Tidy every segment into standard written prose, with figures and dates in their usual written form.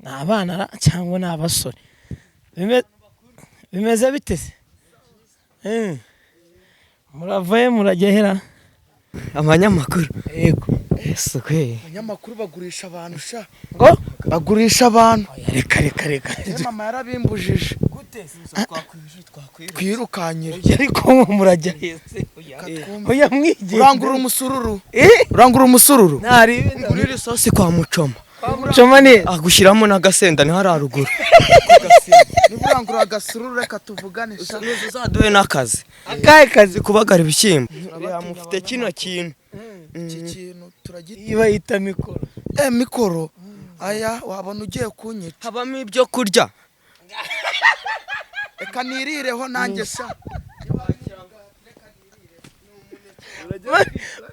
Ni abana ra cyangwa ni abasore? Bimeze bite se? Muravaye murajya hera? Abanyamakuru? Yego. Ese kwe? Abanyamakuru bagurisha abantu sha. Ngo? Bagurisha abantu. Oya, reka reka reka. Mama yarabimbujije. Twirukanyire. Oya, ariko murajya hese? Oya, mwigende. Urangura umusururu. Eh? Urangura umusururu. Ntari. Ngurira isosi kwa Mucoma. Mucoma ni agushyiramo n'agasenda, niho ari haruguru. Niba urangura agasururu, reka tuvugane sha. Uzaduhe n'akazi. Akahe kazi? Kubagara ibishyimbo. Reba, mufite kino kintu. Iki kintu turagita. Iyi bayita mikoro. Eh, mikoro aya wabona ugiye kunyica. Habamo ibyo kurya. Reka nirireho nanjye sha.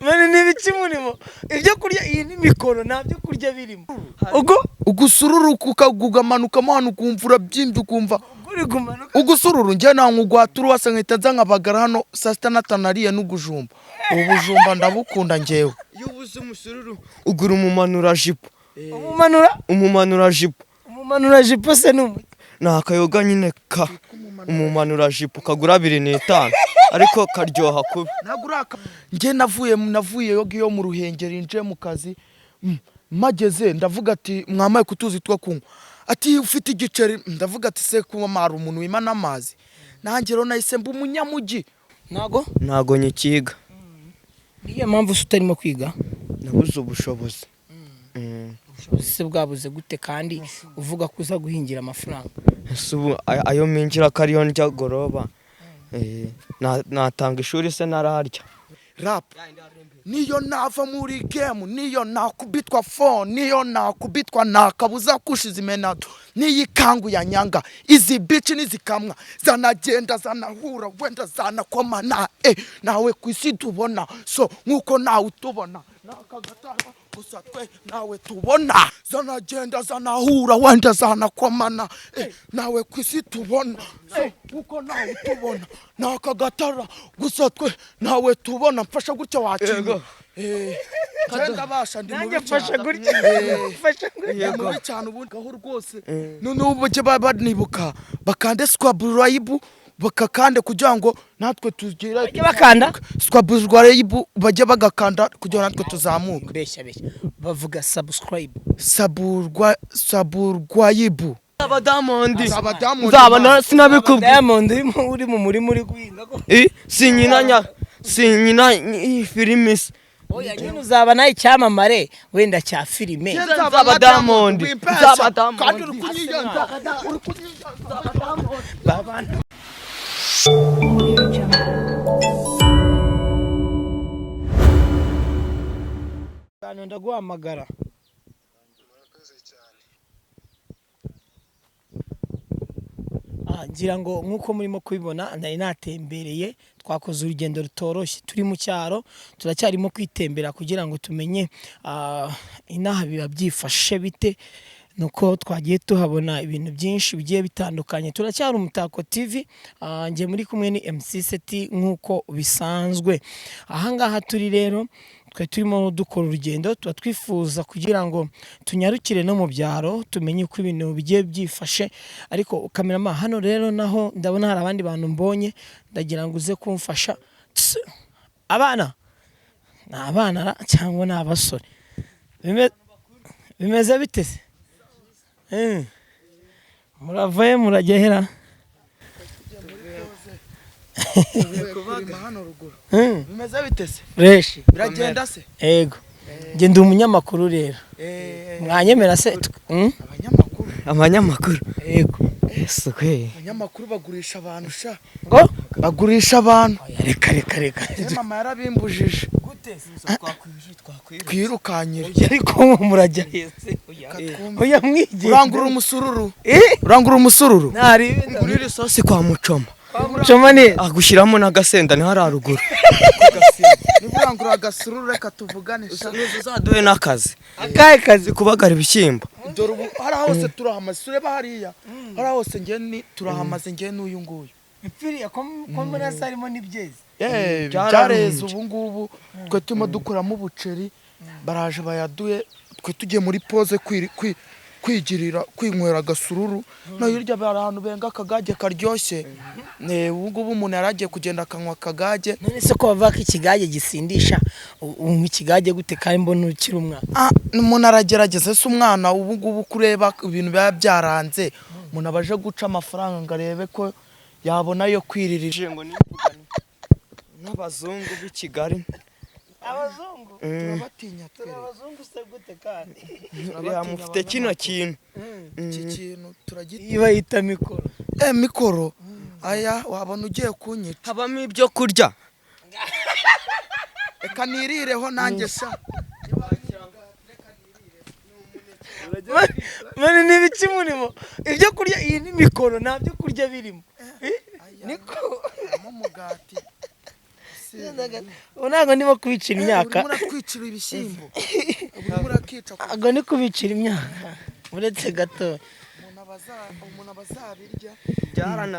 Mani, ni ibiki murimo? Ibyo kurya? Iyi ni mikoro, nta byo kurya birimo ubwo. Ugusururu kukagugamanukamo hano, ukumva urabyimbye, ukumva Uri kumanuka. Ugusururu njye nta nkugwatura wasa, nkahita nza nkabagara hano saa sita natanariye n'ugujumba. Ubu bujumba ndabukunda njyewe. Iyo ubuze umusururu ugura umumanurajipo. Umumanura? Umumanurajipo. Umumanura jipo se ni umuki? Ni akayoga nyine ka umumanurajipo, kagura 25 ariko karyoha kubi. Ntabwo uraka. Njye navuye yo mu Ruhengeri nje mu kazi, mageze ndavuga ati: "Mwamaye kutuzi two kunywa?" Ati: "Ufite igiceri?" Ndavuga ati: "Se kuba hari umuntu wimana amazi?" Nanjye rero nahise mba umunyamujyi. Ntago? Ntago nyikiga. Niyo mpamvu se utarimo kwiga? Nabuze ubushobozi. Ubushobozi se bwabuze gute kandi uvuga ko uza guhingira amafaranga? Ese ubu ayo minjira ko ariyo ndya goroba? Natanga ishuri se nararya? Rap niyo nava muri game, niyo nakubitwa phone, niyo nakubitwa nakabuza kushiza imenato niyi kangu ya nyanga. Izi bitch nizikamwa zanagenda zanahura wenda zanakomana, nawe ku isi tubona so nkuko nawe utubona nakagatara gusa twe nawe tubona zanagenda zanahura wenda zanakomana, nawe ku isi tubona so nkuko nawe utubona nakagatara gusa twe nawe tubona. Mfasha gutya wakina. Ngenda basha ndi Nanjye mubi mfasha cyane. gutya. Mfasha gutya. Ndi mubi cyane ubundi gaho rwose. Noneho bajye banibuka bakande subscribe, bakakande kugira ngo natwe tugire. Bajye bakanda? Subscribe, bajye bagakanda kugira ngo natwe tuzamuke. Beshya beshya, bavuga subscribe. Saburwayibu. Nzaba Diamond. Nzaba Diamond. Nzaba na sinabikubwiye. Diamond urimo uri mu murima uri guhinga ko? Sinyina nya sinyina iyi filimi se. Oya nyine, uzaba nawe icyamamare wenda cya filime. Nzaba Diamond. Nzaba Diamond. Kandi uri kunyiyenza, uri kunyiyenza. Babana. Audio Jungle. Cyane, ndaguhamagara. Murakoze cyane. Ngira ngo nk'uko murimo kubibona, nari natembereye, twakoze urugendo rutoroshye, turi mu cyaro, turacyarimo kwitembera kugira ngo tumenye inaha biba byifashe bite. Nuko twagiye tuhabona ibintu byinshi bigiye bitandukanye. Turacyari Umutako TV, njye muri kumwe ni MC Seti nk'uko bisanzwe. Ahangaha turi rero, twe turimo dukora urugendo, tuba twifuza kugira ngo tunyarukire no mu byaro tumenye uko ibintu bigiye byifashe. Ariko kamerama, hano rero naho ndabona hari abandi bantu mbonye, ndagira ngo uze kumfasha. Tss, abana ni abana ra cyangwa ni abasore? Bimeze bite se? Muravaye murajya hera? Kurima hano ruguru. Bimeze bite se? Fresh. Biragenda se? Ego, njye ndi umunyamakuru rero, mwanyemera se? Abanyamakuru? Abanyamakuru? Ego. Ese kwe? Abanyamakuru bagurisha abantu sha. Ngo? Bagurisha abantu. Oya, reka reka reka. Mama yarabimbujije. Gute? Twirukanyire. Oya, ariko murajya hese? Oya, mwigende. Urangura umusururu. Eh? Urangura umusururu. Ntari. Ngurira isosi kwa Mucoma. Mucoma ni agushyiramo n'agasenda, niho ari haruguru. Niba urangura agasururu, reka tuvugane sha. Uzaduhe n'akazi. Akahe kazi? Kubagara ibishyimbo. Dore ubu hariya hose turahamaze, tureba hariya hariya hose njye ni turahamaze, njye n'uyu nguyu. Ipfiriya ko muri hasi harimo n'ibyezi. Byareze ubu ngubu twe turimo dukuramo ubuceri, baraje bayaduye, twe tugiye muri pause. Kwigirira kwinywera agasururu, no hirya hari ahantu benga akagage karyoshye. Ubu ngubu umuntu yari agiye kugenda akanywa akagage. None se ko bavuga ko ikigage gisindisha, unywa ikigage gute kandi mbona ukiri umwana? Ah, umuntu aragerageza se. Umwana ubu ngubu kureba ibintu biba byaranze, umuntu aba aje guca amafaranga ngo arebe ko yabona ayo kwiririra. Ngo nivugane n'abazungu b'i Kigali. Abazungu? Turabatinya twere. Abazungu se gute kandi? Reba, mufite kino kintu. Iki kintu turagita. Iyo bayita mikoro. Mikoro aya wabona ugiye kunyica. Habamo ibyo kurya. Reka nirireho nanjye sha. Mani, ni ibiki murimo? Ibyo kurya? Iyi ni mikoro, nta byo kurya birimo. Niko. Harimo umugati. Ubu ntabwo ndimo kubicira imyaka. Urimo uratwicira ibishyimbo, urimo urakica ku Ntabwo ndi kubicira imyaka, uretse gato. Umuntu aba azabirya.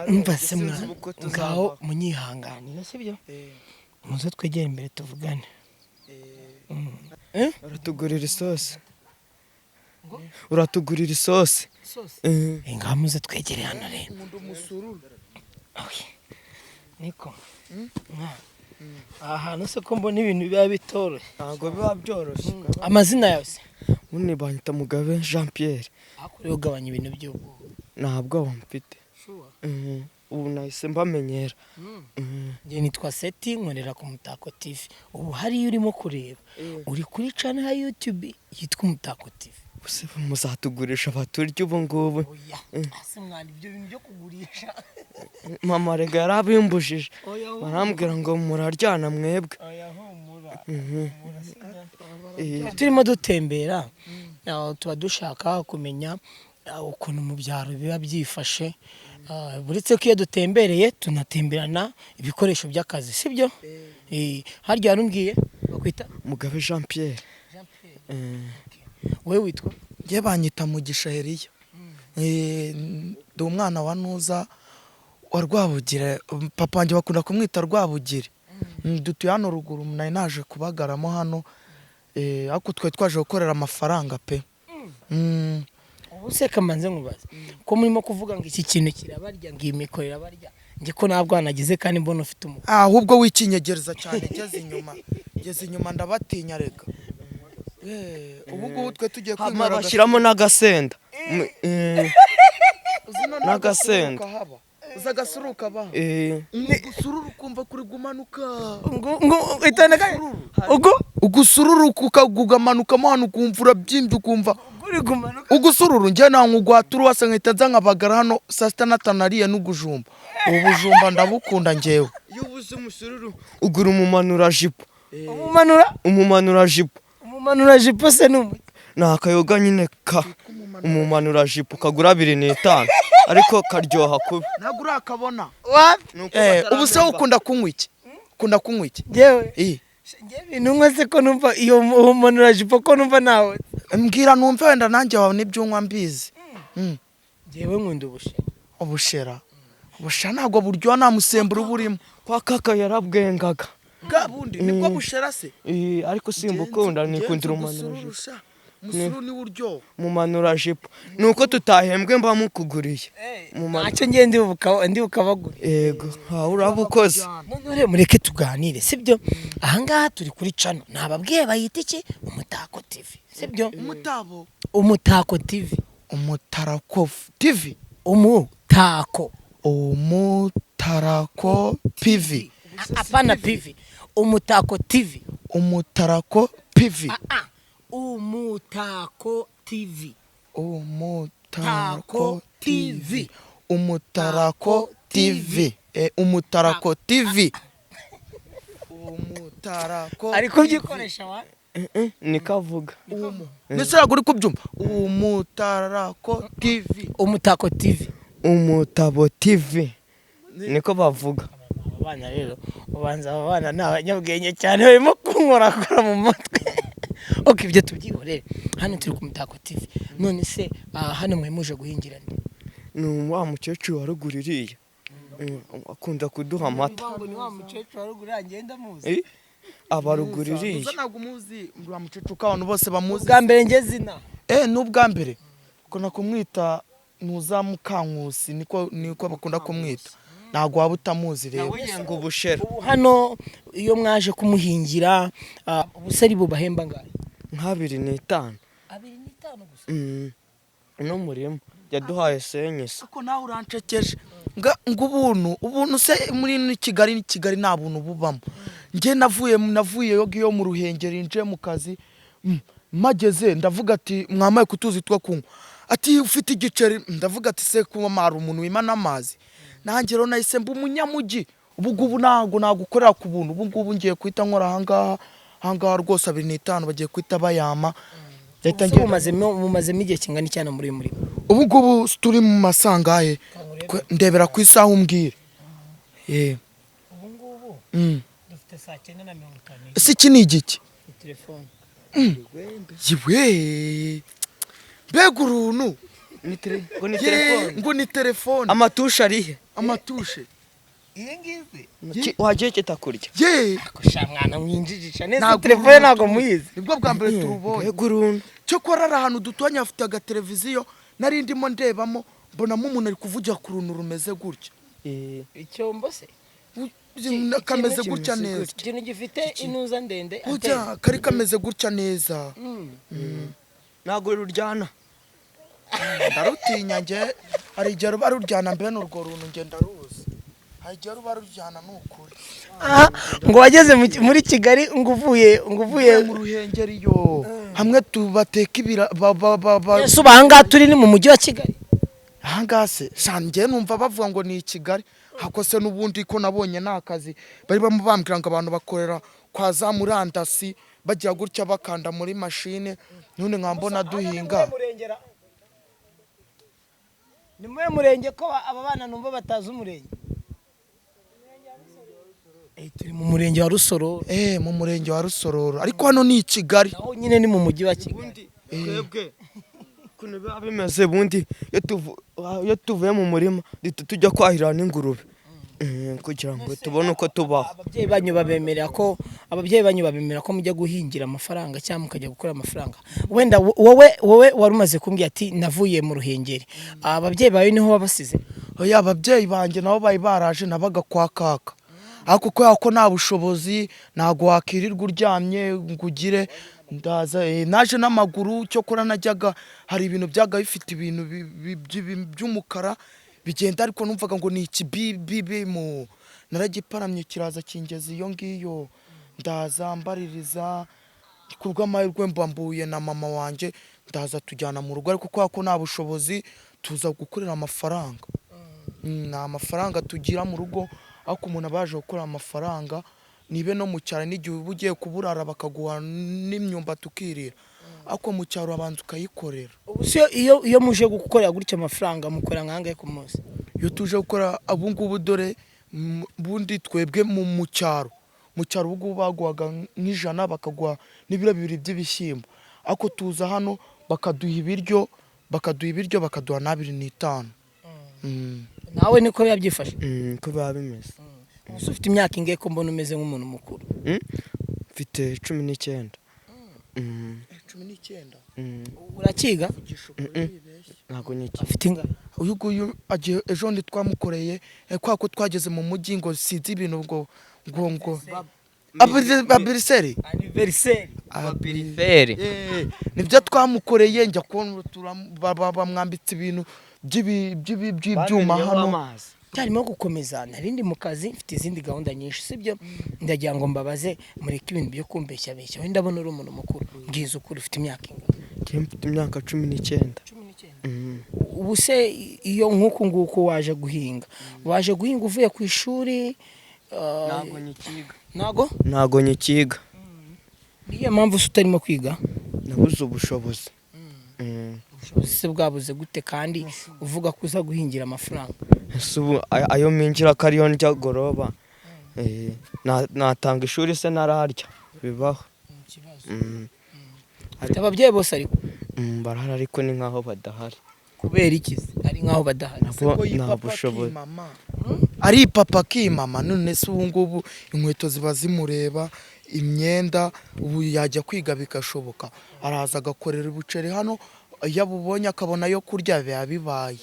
Umva se mwana, ngaho munyihanganire, sibyo? Muze twegere imbere tuvugane. Uratugurira isosi, uratugurira isosi. Ngaho muze twegere hano rero. Nkunda umusururu. Okay. Niko mwana, aha hantu se ko mbona ibintu biba bitoroshye? Ntabwo biba byoroshye. Amazina yawe se? Ubundi banyita Mugabe Jean Pierre. Ariko ugabanya ibintu by'ubwoba. Nta bwoba mfite. Ubu nahise mbamenyera. Njye nitwa Seti, nkorera ku Mutako TV. Ubu hariyo urimo kureba, uri kuri channel ya YouTube yitwa Umutako TV. Ubuse muzatugurisha abaturya ubu ngubu? Oya, ase mwana, ibyo bintu byo kugurisha. Mama rega yarabimbujije. Oya. Barambwira ngo muraryana mwebwe. Oya, humura. Turimo dutembera, tuba dushaka kumenya ukuntu mu byaro biba byifashe. Uretse ko iyo dutembereye tunatemberana ibikoresho by'akazi, sibyo? Harya warumbwiye bakwita? Mugabe Jean Pierre. Wowe witwa? Njye banyita Mugisha Heriya. Ndi umwana wa Nuza wa Rwabugire, papa wanjye bakunda kumwita Rwabugire. Dutuye hano ruguru, nari naje kubagaramo hano. Ariko twari twaje gukorera amafaranga pe. Ubu se kamanze nkubaze, ko murimo kuvuga ngo iki kintu kirabarya, ngo iyi mikoro irabarya, njye ko nta bwana nagize kandi mbona ufite umugore? Ahubwo wikinyegereza cyane, geze inyuma, geze inyuma, ndabatinya rega. Ubu ngubu twe tugiye Hama kwinywera. bashyiramo n'agasenda. Uzi no n'agasenda. kahaba, uzi agasururu kabaha? Ugusururu ukumva kuri gumanuka. Ngo itana kandi ubwo. Ugusururu ukagumanukamo hano, ukumva urabyimbye, ukumva Uri kumanuka. Ugusururu njye nta nkugwatura wasa, nkahita nza nkabagara hano saa sita natanariye n'ugujumba. Ubu bujumba ndabukunda njyewe. Iyo ubuze umusururu ugura umumanurajipo. Umumanura? Umumanurajipo. Umumanura jipo se ni umuki? Ni akayoga nyine ka umumanurajipo, kagura 25 ariko karyoha kubi. Ntabwo urakabona. Wapi. Ni uko Ubu se batarabimba. ukunda kunywa iki? Ukunda kunywa iki? Njyewe? Eh. Njyewe ibintu nywa se, ko numva iyo umumanura jipo, ko numva nawe? Mbwira numve, wenda nanjye wawe n'ibyo unywa mbizi. Njyewe nkunda ubushera. Ubushera, ubushera ntabwo buryoha, nta musemburo uba urimo. Kwa kaka yarabwengaga. Bwa bundi nibwo bushera se? Ariko simbukunda, nikundira umumanurajipo. Umusururu niwo uryoha. Umumanurajipo ni uko tutahembwe mba mukuguriye. Ntacyo, ngiye ndi bukabagure. Yego, ntawe uraba ukoze. None rero mureke tuganire, sibyo? Ahangaha turi kuri channel nababwiye bayita iki? Umutako TV, sibyo? Umutabo? Umutako TV. Umutarako TV. Umutako. Umutarako PV. Apana PV, Umutako TV. Umutarako PV. Ah, ah. Umutako TV. Umutarako TV, Umutarako TV, Umutarako TV, Umutarako. Ari kubyikoresha wa. Niko avuga. Ndetse ntabwo uri kubyumva, Umutarako TV. Umutako TV. Umutabo TV niko bavuga. Aba bana rero, ubanza aba bana ni abanyabwenge cyane, barimo kunkorakora mu mutwe. Ok, ibyo tubyihorere. Hano turi ku Mutako TV. None se hano mwe muje guhingira nde? Ni wa mukecuru wa ruguru iriya. Akunda kuduha amata. Ngo ni wa mukecuru wa ruguru ngenda muzi? Aba ruguru iriya. Uza ntabwo umuzi uriya mukecuru, ko abantu bose bamuzi? Bwa mbere ngeze ina. Ni ubwa mbere. Bakunda kumwita Ntuza Mukankusi, niko bakunda kumwita. Ntabwo waba utamuzi rero. Nawe yenga ubushera. Ubu hano iyo mwaje kumuhingira, ubu se ari bubahemba ngahe? Nka 2.5. 2.5 gusa? Uno murima yaduhaye senyisa. Ariko nawe urancekeje ngo ubuntu se muri ni Kigali? Kigali nta buntu bubamo. Njye navuye yo mu Ruhengeri nje mu kazi, mpageze ndavuga ati: "Mwamaye kutuzi two kunywa." Ati: "Ufite igiceri?" Ndavuga ati: "Se kuba hari umuntu wimana amazi?" Nanjye rero nahise mba umunyamujyi. Ubu ngubu ntabwo nagukorera ku buntu. Ubu ngubu ngiye guhita nkora ahangaha rwose, 2.5 bagiye guhita bayama. Ndahita Ubuse ngenda. Mumazemo igihe kingana iki hano muri uyu murima? Ubu ngubu turi mu masangahe? Ndebera ku isaha umbwire. Ubu ngubu dufite saa 9:50. Ese iki ni igiki? Telefone. Yiwe, mbega uruntu! Ngo ni Ye, telefone. Ngo ni telefone. Amatushe arihe? Amatushe. Iyi ngizi. Wagiye kitakurya. Ye. Sha mwana, mwinjijisha neza. Ntabwo Telefone ntabwo muyizi. Nibwo bwa mbere turubonye. Mbega uruntu! Cyokora ari ahantu duturanye hafite agateleviziyo, nari ndimo ndebamo, mbonamo umuntu ari kuvugira ku runtu rumeze gutya. Icyombo se? Kameze gutya neza. Ikintu gifite inuza ndende. Burya kari kameze gutya neza. Ntabwo ruryana. Ndarutinya njye. Hari igihe ruba ruryana mbene urwo runtu, njye ndaruzi, hari igihe ruba ruryana, ni ukuri. Aha, ngo wageze muri Kigali ngo uvuye mu Ruhengeri yo hamwe tubateka ibira ba ba ba ba. Ese ubu ahangaha turi ni mu mujyi wa Kigali? Ahangaha se sha, njye numva bavuga ngo ni i Kigali hako se. N'ubundi ko nabonye nta kazi bari barimo bambwira ngo abantu bakorera kwa za murandasi, bagira gutya bakanda muri mashine, none nkaba mbona duhinga. Ni muhe murenge ko aba bana numva batazi umurenge? Turi mu murenge wa Rusororo. Mu murenge wa Rusororo, ariko hano ni i Kigali. Naho nyine ni mu mujyi wa Kigali. Ubundi twebwe ukuntu biba bimeze, ubundi iyo tuvuye mu murima duhita tujya kwahirira n'ingurube, kugira ngo tubone uko tubaho. Ababyeyi banyu babemerera ko mujya guhingira amafaranga cyangwa mukajya gukora amafaranga? Wenda wowe wari umaze kumbwira ati: "Navuye mu Ruhengeri." Ababyeyi bawe niho wabasize? Oya, ababyeyi banjye nabo bari baraje, nabaga kwa kaka, ariko kubera ko nta bushobozi, ntabwo wakirirwa uryamye ngo ugire. Ndaza, naje n'amaguru. Cyokora najyaga, hari ibintu byaga bifite ibintu by'umukara bigenda, ariko numvaga ngo ni ikibibibi mu naragiparamye kiraza kingeza iyo ngiyo. Ndaza mbaririza, ku bw'amahirwe mba mbuye na mama wanjye, ndaza tujyana mu rugo, ariko kubera ko nta bushobozi tuza gukorera amafaranga. Nta mafaranga tugira mu rugo, ariko umuntu aba yaje gukora amafaranga nibe no mu cyaro n'igihe uba ugiye kuburara bakaguha n'imyumbati ukirira, ariko mu cyaro urabanza ukayikorera. Ubu se iyo muje gukorera gutya amafaranga, mukora nkangahe ku munsi? Iyo tuje gukora ubu ngubu, dore ubundi twebwe mu cyaro ubu ngubu baguhaga nk'ijana, bakaguha n'ibiro 2 by'ibishyimbo, ariko tuza hano bakaduha ibiryo, bakaduha n'2.5. Nawe niko biba byifashe? Ko biba bimeze. Ubu ufite imyaka ingahe ko mbona umeze nk'umuntu mukuru? Mfite 19. 19? Urakiga? Ntabwo nyiki. Afite ingahe? Uyu nguyu agiye ejo bundi twamukoreye, kwa ko twageze mu mujyi ngo sinzi ibintu ngo anniversaire. Anniversaire. Abiriferi. Nibyo twamukoreye, njya kubona bamwambitse ibintu by'ibyuma hano. Amazi. Cyarimo gukomeza, narindi mu kazi, mfite izindi gahunda nyinshi, sibyo? Ndagira ngo mbabaze, mureke ibintu byo kumbeshya beshya. Wenda ndabona uri umuntu mukuru, mbwiza ukuri, ufite imyaka ingana? Njye mfite imyaka 19. Ubu se iyo nk'uku nguku waje guhinga uvuye ku ishuri? Ntabwo nyikiga. Ntago? Ntabwo nyikiga. Niyo mpamvu se utarimo kwiga? Nabuze ubushobozi. Ubushobozi se bwabuze gute kandi uvuga ko uza guhingira amafaranga? Ese ubu ayo minjira ko ariyo ndya goroba, natanga ishuri se nararya bibaho? Ufite ababyeyi bose ariko? Barahari ariko ni nkaho badahari. Kubera iki se? Ari nkaho badahari? Ntabwo nta bushobozi. Ari papa kimama. None se ubu ngubu inkweto ziba zimureba, imyenda, ubu yajya kwiga bigashoboka? Araza agakorera ubuceri hano. Iyo abubonye akabona ayo kurya biba bibaye.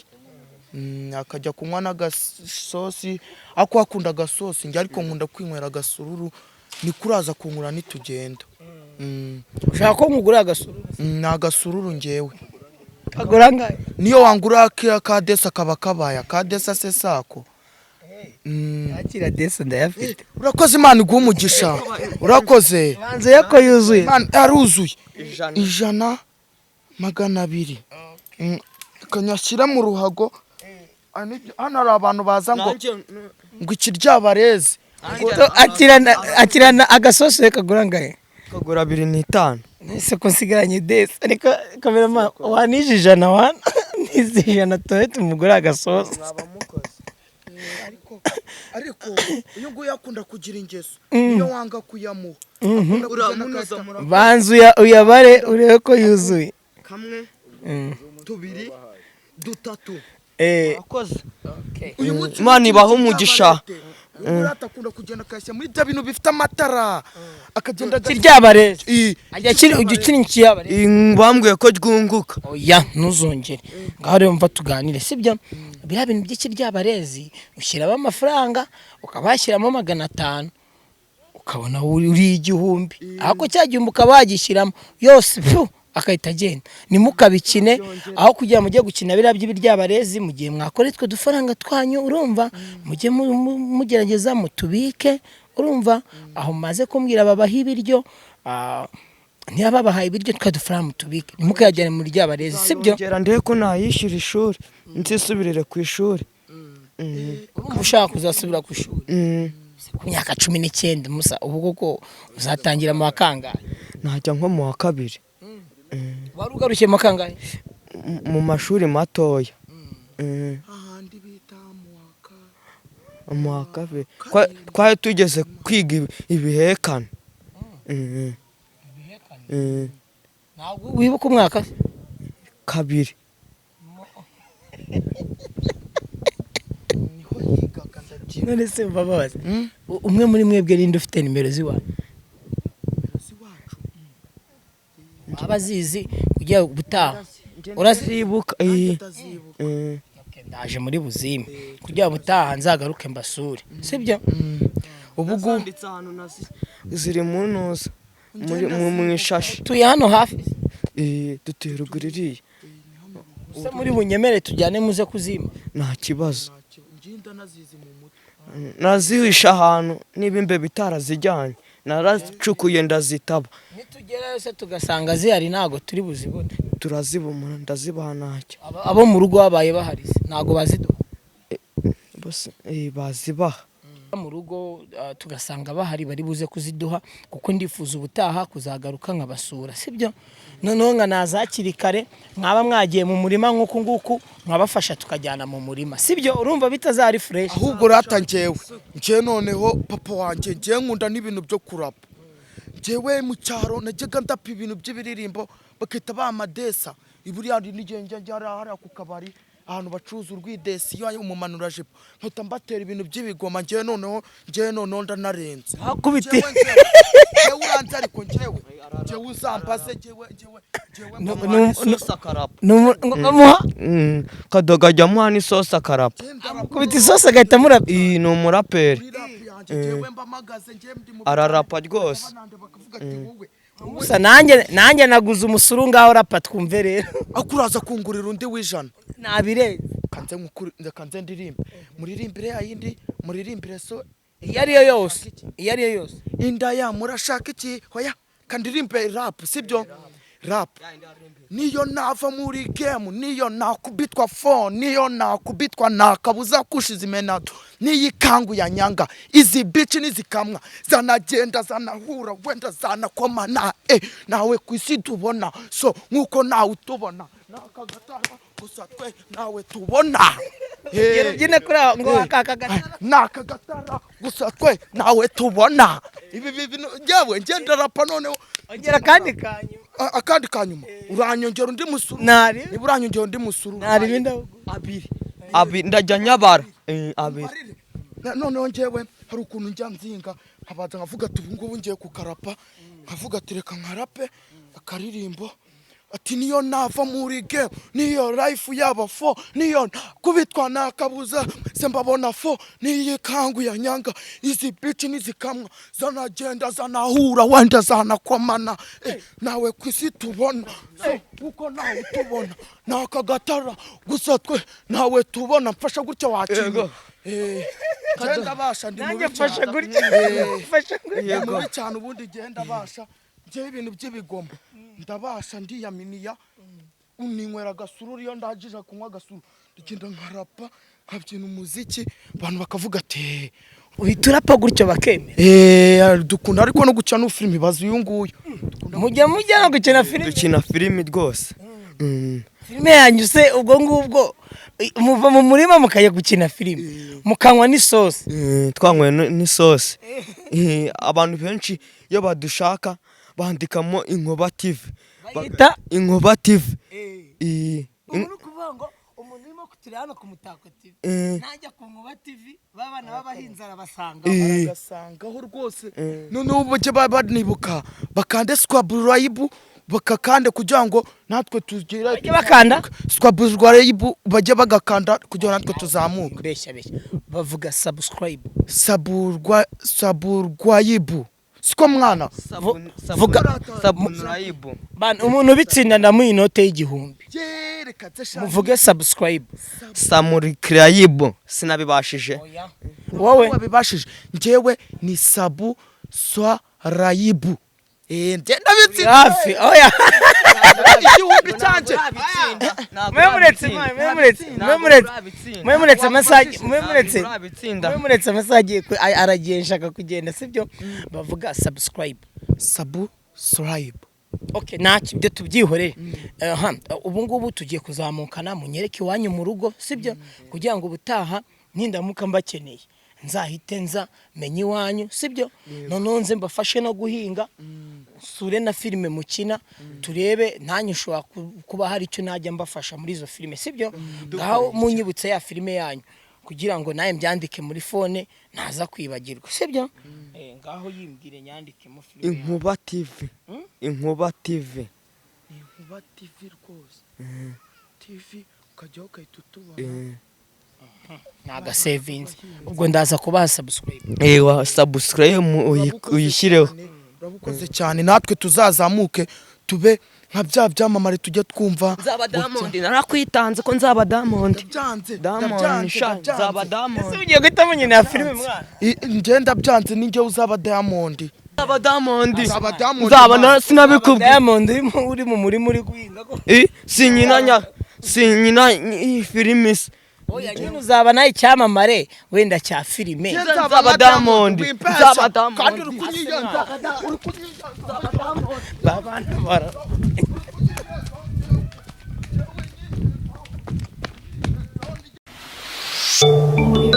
Akajya kunywa n'agasosi, ariko akunda agasosi, njye ariko nkunda kwinywera agasururu. Niko uraza kunkura nitugenda. Ushaka ko nkugurira agasururu? Ni agasururu njyewe. Kagura angahe? Niyo wangura ka kadesa kaba kabaye akadesa se sako. Yakira desa ndayafite. Urakoze, Imana iguhe umugisha, urakoze. Banze yako yuzuye. Imana aruzuye. 100. 100, 200. Kanyashyira mu ruhago. Hano hari abantu baza ngo ngo ikiryabarezi. Akirana agasosi kagura angahe? Kagura 25. Ese ko nsigaranye desa, ariko kamerama wanije 100, wana nize 100 tuhe tumugure agasosi. Ariko uyu nguyu akunda kugira ingeso, iyo wanga kuyamuha akunda kugenda akayata. Banza uyabare urebe ko yuzuye. Kamwe, tubiri, dutatu. Urakoze. Uyu munsi Imana ibahe umugisha. Uyu nguyu akunda kugenda akayashyira muri bya bintu bifite amatara, akagenda Kiryabarezi. I- Ajya kiri ujya ukina ikiyabarezi. Bambwiye ko ryunguka. Oya, ntuzongere. Ngaho rero mva tuganire, sibyo? Biriya bintu by'ikiryabarezi ushyiramo amafaranga, ukaba washyiramo 500, ukabona uri 1000, ariko cya gihumbi ukaba wagishyiramo yose pu akahita agenda. Ntimukabikine. Aho kugira mujye gukina biriya by'ibiryabarezi, mu gihe mwakora utwo dufaranga twanyu, urumva, mujye mugerageza mutubike. Urumva aho mumaze kumbwira babaha ibiryo, niba babahaye ibiryo, twa dufaranga mutubike, ntimukayajyane mu ryabarezi, sibyo? Ngera ndebe ko nayishyura ishuri, nzisubirire ku ishuri. Urumva ushaka kuzasubira ku ishuri? Mm. Ku myaka 19, musa, ubu koko uzatangira mu wa kangahe? Najya nko mu wa kabiri. Wari ugarukiye mu wa kangahe? Mu mashuri matoya. Ahandi bita mu waka Mu wa kabiri twari tugeze kwiga ibihekane. Ntabwo wibuka umwaka se? Kabiri. Niho yigaga, ndabyibuka. None se mbabaza, umwe muri mwebwe ninde ufite nimero z'iwanyu? Z'iwacu? Waba azizi kugira ubutaha urazi? Urazibuka? Ndazibuka. Okay, ndaje muri buzime kugira ubutaha nzagaruke mbasure, sibyo? Ubu ngubu Nazanditse ahantu ziri mu ntuza mu ishashi. Tuye hano hafi? Dutuye ruguru iriya. Se muri bunyemere tujyane muze kuzima? Nta kibazo. Ngenda nazizi mu mutwe. Nazihisha ahantu, niba imbeba itarazijyanye, naracukuye ndazitaba. Nitugerayo se tugasanga zihari, ntabwo turi buzibone? Turazibumura, ndazibaha ntacyo. Abo mu rugo babaye bahari se ntabwo baziduha? Bose bazibaha. Mu rugo tugasanga bahari, bari buze kuziduha, kuko ndifuza ubutaha kuzagaruka nkabasura, sibyo? Noneho nkanaza hakiri kare, mwaba mwagiye mu murima nk'uku nguku, nkabafasha tukajyana mu murima, sibyo? Urumva bitazari fresh? Ahubwo rata njyewe noneho papa wanjye, njyewe nkunda n'ibintu byo kurapa. Njyewe mu cyaro najyaga ndapa ibintu by'ibiririmbo, bakita bamadesa iburiya n'igihe njya njya hariya ku kabari ahantu bacuruza urwidesi, iyo umumanurajipo, nkahita mbatera ibintu by'ibigoma. Njyewe noneho ndanarenze. Hakubite. Njyewe uranze, ariko njyewe uzambaze njyewe Isosi akarapa. Ngo bamuha Kadogo ajya amuha n'isosi akarapa. kubita isosi agahita amurapa. Iyi ni umuraperi. Muri rap yanjye njyewe mba mpagaze, njyewe ndi mu Ararapa rwose. banande bakavuga ati wowe. Gusa nanjye naguze umusuru, ngaho rapa twumve rero. Akuraza kungurira undi w'100. Nabirenze. Kanze nkukuri, kanze ndirimbe, muririmbire yayindi, muririmbire so. Iyo ariyo yose, iyo ariyo yose. Indaya murashaka iki? Hoya, kandirimbe rap, sibyo? Rap niyo nava muri game, niyo nakubitwa phone, niyo nakubitwa nakabuza kushiza imenato niyikangu ya nyanga. Izi bitch nizikamwa zanagenda zanahura wenda zanakomana, nawe ku isi tubona so nkuko nawe utubona nakagatara gusa twe nawe tubona. Gera ubyine kuri aho ngo akaka gatara. Nakagatara gusa twe nawe tubona ibi bintu. Njyewe ngenda rapa noneho. Ongera akandi kanyuma. Akandi kanyuma, uranyongera undi musuru. Nari Niba uranyongera undi musuru. Nari ibindi. Abiri abiri, ndajya nyabara. Abiri. Barire. Noneho njyewe hari ukuntu njya nzinga nkabanza nkavuga ati ubu ngubu ngiye kukarapa, nkavuga ati reka nkarape akaririmbo. Ati niyo nava muri game, niyo life yaba fo, niyo kubitwa nakabuza se mbabona fo, niyi kangu ya nyanga, izi bitch nizikamwa zanagenda zanahura wenda zanakomana, nawe kwisi tubona so uko nawe tubona nakagatara gusa twe nawe tubona. Mfasha gutya wakina, genda basha, ndi Nanjye mubi mfasha cyane. gutya, mfasha gutya. Ndi mubi cyane ubundi, genda basha. Njyewe ibintu by'ibigoma ndabasha, ndiyaminiya, uninywera agasururu. Iyo ndangije kunywa agasuru, ndagenda nkarapa, nkabyina umuziki, abantu bakavuga ati Uhita urapa gutyo bakemera? Dukunda ariko no guca no filimi, bazi uyu nguyu. Mujya no gukina filime? Dukina filimi rwose. Filime yanyu se ubwo ngubwo, muva mu murima mukajya gukina filime, mukanywa n'isosi? Twanyweye n'isosi. Abantu benshi iyo badushaka bandikamo Inkuba TV. Bayita? Inkuba TV. Ubu ni ukuvuga ngo umuntu urimo kutureba hano ku Mutako TV, najya ku Nkuba TV, b'abana b'abahinzi arabasanga. Bagasangaho rwose. Noneho bajye banibuka bakande subscribe, bakakande kugira ngo natwe tugire. Bajye bakanda? Subscribe, bajye bagakanda kugira ngo natwe tuzamuke. Beshya beshya, bavuga subscribe. Saburwa saburwayibu, siko mwana? Vuga. Sabunurayibu. Bana, umuntu ubitsinda ndamuha inote y'1000. Reka nse. Muvuge subscribe. Samurikirayibu, sinabibashije. Wowe? Wabibashije. Njyewe ni sabu swarayibu. Ngenda bitsinda. Hafi, oya. 1000 cyanjye. Mwemuretse, mwemuretse, mwemuretse, mwemuretse amasaha, mwemuretse, mwemuretse amasaha agiye aragiye, nshaka kugenda. Sibyo, bavuga subscribe. Sabu swarayibu. Okay, ntacyo, ibyo tubyihorere. Aha, ubu ngubu tugiye kuzamukana, munyereke iwanyu mu rugo, sibyo? Kugira ngo ubutaha nindamuka mbakeneye nzahite nza menye iwanyu, sibyo? Noneho nze mbafashe no guhinga, sure na filime mukina, turebe nanjye ushobora kuba hari icyo najya mbafasha muri izo filime, sibyo? Ngaho munyibutse ya filime yanyu kugira ngo nawe mbyandike muri phone ntaza kwibagirwa, sibyo? Ngaho yimbwire nyandikemo filime yanyu. Inkuba TV. Inkuba TV. Inkuba TV rwose, TV ukajyaho ugahita utubona. Ni agasevinzi, ubwo ndaza kubaha subscribe. Ewa, subscribe uyishyireho. Urabukoze cyane. Natwe tuzazamuke tube nka bya byamamare tujya twumva. Nzaba Diamond, narakwitanze ko nzaba Diamond. Ndabyanze. Diamond. Ndabyanze. Sha. Ndabyanze. Nzaba Diamond. Ese ugiye guhita munyina filime mwana? Njye ndabyanze, ninjye uzaba Diamond. Nzaba Diamond. Nzaba Diamond. Nzaba na sinabikubwiye. Diamond uri mu murima uri guhinga ko? Sinyina nya sinyina iyi filimi se. Oya nyine, uzaba nawe icyamamare wenda cya filime. Njye Nzaba Diamond. Wimpesha. Nzaba Diamond. Kandi uri kunyiyenza, uri kunyiyenza. Babana bara. Audio